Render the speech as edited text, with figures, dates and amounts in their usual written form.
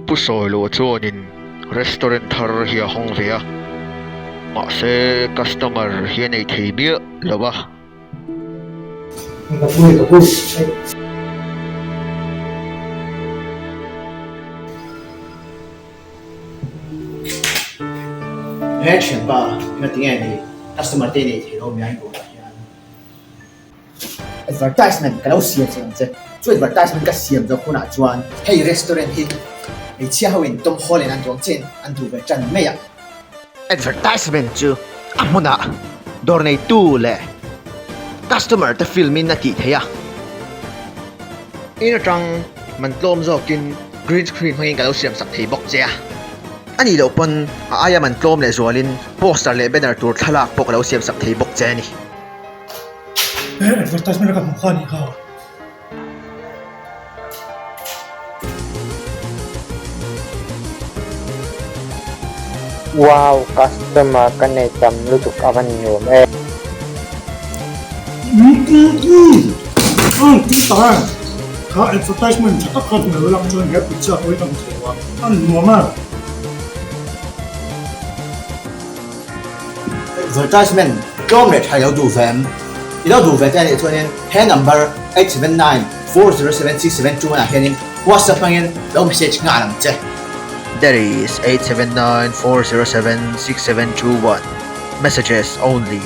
Pu Sawiloa chuanin restaurant thar hi a hawng ve a, mahse customer hi a nei thei miah lo a. He thianpa eng ati nge ni customer te nei thei lo mi a inbualah hian advertisement ka lo siam cheng ang che chu advertisement ka siam zawk hunah chuan hei restaurant hi hmeichhia ho in Tom Holland an duang chen an duh ve tan mai a. Advertisement chu a hmunah dawr neitu leh customer te film in a tih theih a. In atang man tlawm zawkin green screen hmangin ka lo siam sak thei bawk che a. A nih loh pawn a aia man tlawm leh zualin poster leh banner tur thlalak pawh ka lo siam sak thei bawk che a ni. He advertisement a ka hmuh kha a nih kha. Wow customer ka nei tam lutuk a va nuam e. Kha advertisement tha tak kha hmu lo lang chuan he pizza pawh hi ka hmu thei lo a, a nuam a. Advertisement tlawm leh tha i lo duh ve em? I lo duh ve te anih chuanin he number 879407672 ah hianin WhatsApp hmangin lo message nghal ang che. That is 8794076721 messages only.